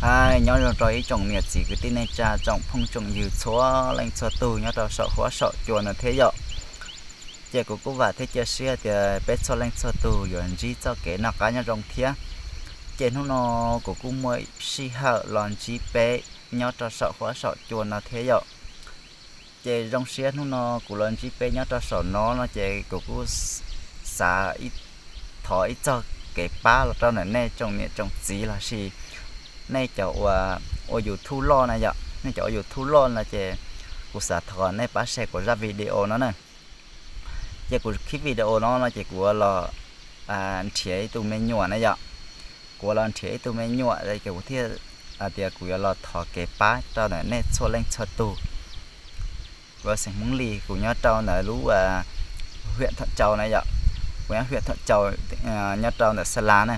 Hais nyob zoo rau ib tsoom niam txiv kwv tij neej tsa tsoom phooj tsoom ywg txhua leej txhua tus nyob rau saum huab saum cua no thiab yom. Ces kuv kuj vam thiab cia siab tias peb txhua leej txhua tus yuav ntsib txoj kev noj qab nyob zoo thiab. Ces hnub no kuv kuj muaj sij hawm los ntsib peb nyob rau saum huab saum cua no thiab yom. Ces zoo siab hnub no kuv los ntsib peb nyob rau saum no no ces kuv kuj xav thov ib txog kev pab los rau ntawm nej tsoom niam tsoom txiv lossis nej cov uas ua YouTube loj na yom, nej cov ua YouTube loj no ces kuv xav thov nej pab share kuv zaj video no na. Ces kuv khib video no no ces kuv los nrhiav ib tug me nyuam na yom. Kuv los nrhiav ib tug me nyuam ces kuv thiaj hais tias kuv yuav los thov kev pab rau ntawm nej txhua leej txhua tus. Kuv yog xeem Hmoob Lis, kuv nyob rau ntawm lub huyện Thuận Châu na yom. Kuv nyob huyện Thuận Châu, nyob rau ntawm Sa La na.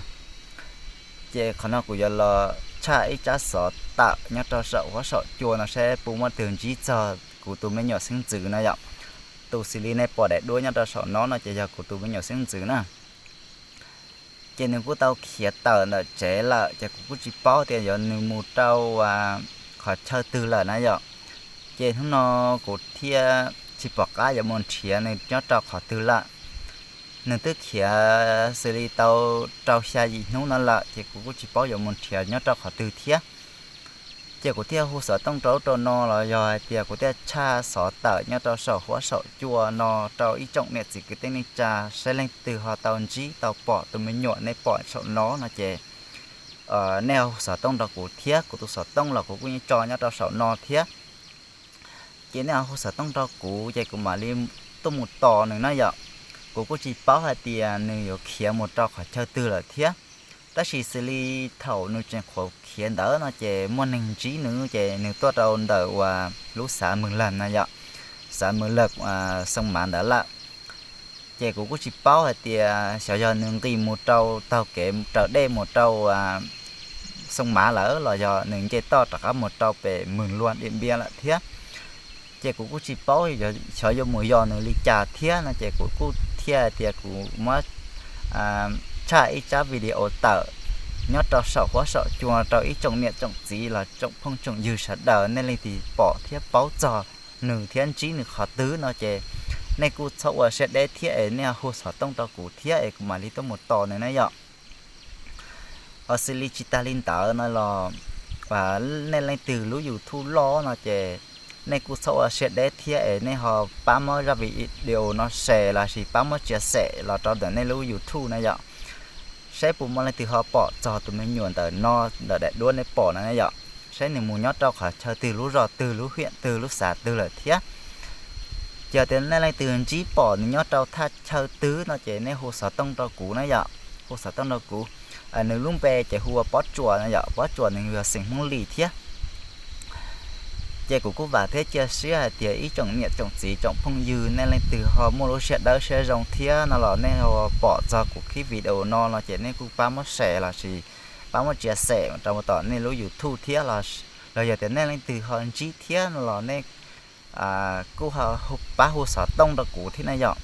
Ces qhov no kuv yuav los tshaj ib tsab xov tawm nyob rau saum huab saum cua no saib puas muaj leej twg ntsib txog kuv tus me nyuam xeeb ntxwv na yom. Tus xws li nej pom daim duab nyob rau saum no no ces yog kuv tus me nyuam xeeb ntxwv na. Ces nws kuj tau khiav tawm ntawm tsev lawm ces kuv kuj tsis paub tias yog nws mus rau qhov chaw twg lawm na yom. Ces hnub no kuv thiaj tsis pom qab yuav mus nrhiav nws nyob rau qhov twg lawm. Nws twb khiav xws li tau rau xya yim hnub no lawm ces kuv kuj tsis paub yuav mus nrhiav nyob rau qhov twg thiab. Ces kuv thiaj hu xov tooj rau ub rau no los yog hais tias kuv thiaj tshaj xov tawm nyob rau saum huab saum cua no rau ib tsoom niam txiv kwv tij neej tsa saib leej twg ho tau ntsib tau pom tus me nyuam nej pom saum no no ces nej ho hu xov tooj rau kuv thiab, kuv tus xov tooj los kuv kuj yeej tso nyob rau saum no thiab. Ces nej ho hu xov tooj rau kuv ces kuv mam li tuaj mus tos nws na yom. Kuv kuj tsis paub hais tias nws yuav khiav mus rau qhov chaw twg lawm thiab. Tab sis xws li thaum nws tseem qhuav khiav ntawd no ces muaj neeg ntsib nws ces nws tuaj rau ntawm uas lub xav Mws Lawg na yom, xav Mws Lawg, Xoo Mav ntawd lawm. Ces kuv kuj tsis paub hais tias xyov yog nws nqis mus rau taug kev raws dej mus rau Xoo Mav lawm los yog nws nce toj rov qab mus rau pem Mws Luag Diam Npia lawm thiab. Ces kuv kuj tsis paub xyov yuav mus yos nws li cas thiab no ces kuv kuj thiaj hais tias kuv muab tshaj ib tsab video tawm nyob rau saum huab saum cua rau ib tsoom niam tsoom txiv los tsoom phooj tsoom ywg sawv daws, nej leej twg pom thiab paub txog nws thiab ntsib nws qhov twg no ces nej kuj txhob ua siab deb thiab es nej hu xov tooj rau kuv thiab es kuv mam li tuaj mus tos nws na yom. Ho xws li tsis tag li ntawd no los nej leej twg lub YouTube loj no ces nej kuj txhob ua siab deb thiab es nej ho pab muab zaj video no share lossis pab muab chia sẻ los rau ntawm nej lub YouTube na yom. Saib puas muaj leej twg ho pom txog tus me nyuam ntawm no, ntawm daim duab nej pom no na yom. Saib nws mus nyob rau qhov chaw twg, lub zos twg, lub huyện twg, lub xav twg lawm thiab. Ces yog tias nej leej twg ntsib pom nws nyob rau thaj chaw twg no ces nej hu xov tooj rau kuv na yom, hu xov tooj rau kuv. Nws lub npe ces hu ua Pob Tsuas no yom, Pob Tsuas nws yog xeem Hmoob Lis thiab. Ces kuv kuj vam thiab cia siab hais tias ib tsoom niam tsoom txiv tsoom phooj ywg nej leej twg ho muaj lub siab dawb siab zoo thiab no los nej ho pom txog kuv khib video no no ces nej kuj pab muab share lossis pab muab chia sẻ rau tom nej lub YouTube thiab los, los yog tias nej leej twg ho ntsib thiab no los nej kuj pab hu xov tooj rau kuv thiab na yom.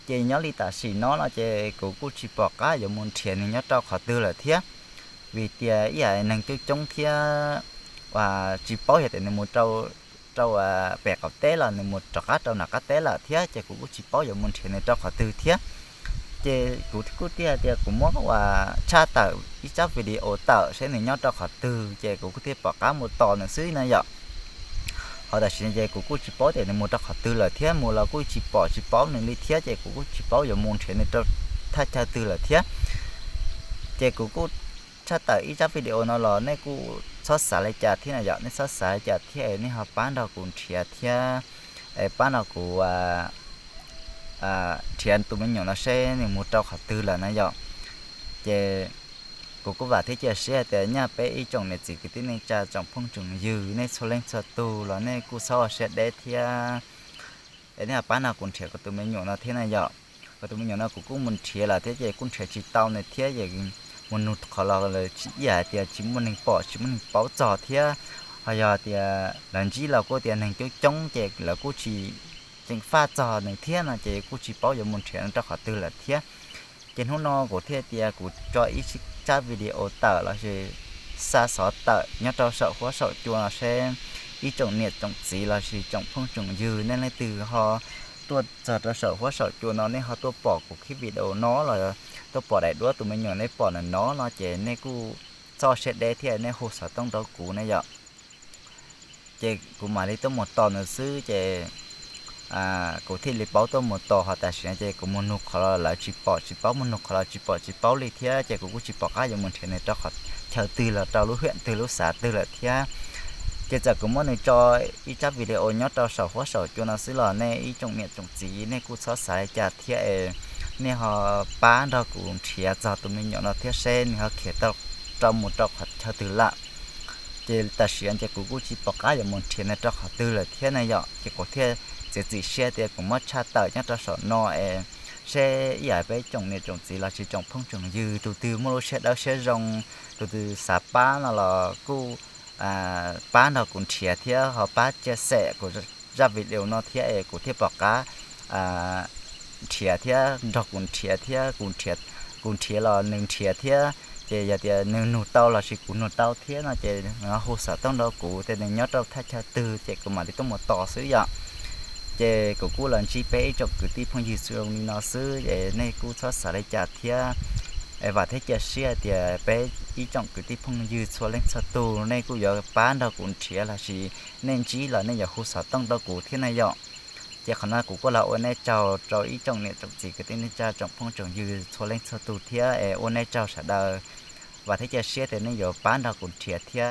Ces nyob li tam sim no no ces kuv kuj tsis pom qab yuav mus nrhiav nws nyob rau qhov twg lawm thiab, vim tias ib yam neeg coob coob thiab tsis paub yog tias nws mus rau pem qaum teb los nws mus rov qab rau nram qab teb lawm thiab ces kuv kuj tsis paub yuav mus nrhiav nws rau qhov twg thiab. Ces kuv kuj thiaj tias kuv muab ua tshaj tawm ib tsab video tawm saib nws nyob rau qhov twg ces kuv kuj thiaj pom qab mus tos nws xwb na yom. Ho tam sim no ces kuv kuj tsis paub tias nws mus rau qhov twg lawm thiab, mus los kuj tsis pom tsis paub nws li thiab ces kuv kuj tsis paub yuav mus nrhiav nws rau thaj chaw twg lawm thiab. Ces kuv kuj tshaj tawm ib tsab video no los nej kuj txhob xav li cas thiab na yom, nej txhob xav li cas thiab es nej ho pab nrog kuv nrhiav thiab, es pab nrog kuv nrhiav tus me nyuam no seb nws mus rau qhov twg lawm na yom. Ces kuv kuj vam thiab cia siab hais tias nyaj peb ib tsoom niam txiv kwv tij neej tsa tsoom phooj tsoom ywg nej txhua leej txhua tus los nej kuj txhob ua siab deb thiab, es nej ho pab nrog kuv nrhiav kuv tus me nyuam no thiab na yom. Kuv tus me nyuam no kuv kuj mus nrhiav lawm thiab ces kuj nrhiav tsis tau nws thiab es mus nug qhov los lawv ib yam hais tias tsis muaj neeg pom tsis muaj neeg paub txog thiab. Ho yog tias lawv ntsib los kuj tias neeg coob coob ces lawv kuj tsis ceev faj txog nws thiab no ces kuj tsis paub yuav mus nrhiav nws rau qhov twg lawm thiab. Ces hnub no kuv thiaj tias kuv tso ib tsab video tawm lossis xa xov tawm nyob rau saum huab saum cua no seb ib tsoom niam tsoom txiv lossis tsoom phooj tsoom ywg nej leej twg ho tuaj txog rau saum huab saum cua no nej ho tuaj pom kuv clip video no los tuaj pom daim duab tus me nyuam nej pom no no ces nej kuj txhob siab deb thiab nej hu xov tooj rau kuv ne yom. Ces kuv mam li tuaj mus tos nws xwb ces kuv thiaj li paub tuaj mus tos, ho tam sim no ces kuv mus nug qhov los lawv tsis pom, tsis paub, mus nug qhov los tsis pom tsis paub li thiab ces kuv kuj tsis pom qab yuav mus nrhiav nws rau qhov chaw twg los rau lub hiam twg lub xav twg lawm thiab. Ces txawm kuv muab nws tso ib tsab video nyob rau saum huab saum cua no xwb los nej ib tsoom niam tsoom txiv nej kuj txhob xav li cas thiab es nej ho pab nrog kuv nrhiav txog tus me nyuam no thiab seb nws ho khiav tau rau mus rau qhov chaw twg lawm. Ces tam sim no ces kuv kuj tsis pom qab yuav mus nrhiav nws rau qhov twg lawm thiab na yom. Ces kuv thiaj txiav txim siab tias kuv muab tshaj tawm nyob rau saum no es seb ib yam peb tsoom niam tsoom txiv lossis tsoom phooj tsoom ywg tus twg muaj lub siab dawb siab zoo, tus twg xav pab no los kuj pab nrog kuv nrhiav thiab ho pab share kuv zaj video no thiab es kuv thiaj pom qab nrhiav thiab nrog kuv nrhiav thiab kuv nrhiav los nws nrhiav thiab. Ces yog tias nws nug tau lossis kuv nug tau thiab no ces nws hu xov tooj rau kuv tias nws nyob rau thaj chaw twg ces kuv mam li tuaj mus tos xwb yom. Ces kuv kuj los ntsib peb ib tsoom kwv tij phooj ywg zoo li no xwb es nej kuj txhob xav li cas thiab. Es vam thiab cia siab tias peb ib tsoom kwv tij phooj ywg txhua leej txhua tus nej kuj yuav pab nrog kuv nrhiav lossis nej ntsib los nej yuav hu xov tooj rau kuv thiab na yom. Ces qhov no kuv kuj los ua nej tsaug rau ib tsoom niam tsoom txiv kwv tij neej tsa tsoom phooj tsoom ywg txhua leej txhua tus thiab es ua nej tsaug sawv daws. Vam thiab cia siab tias nej yuav pab nrog kuv nrhiav thiab.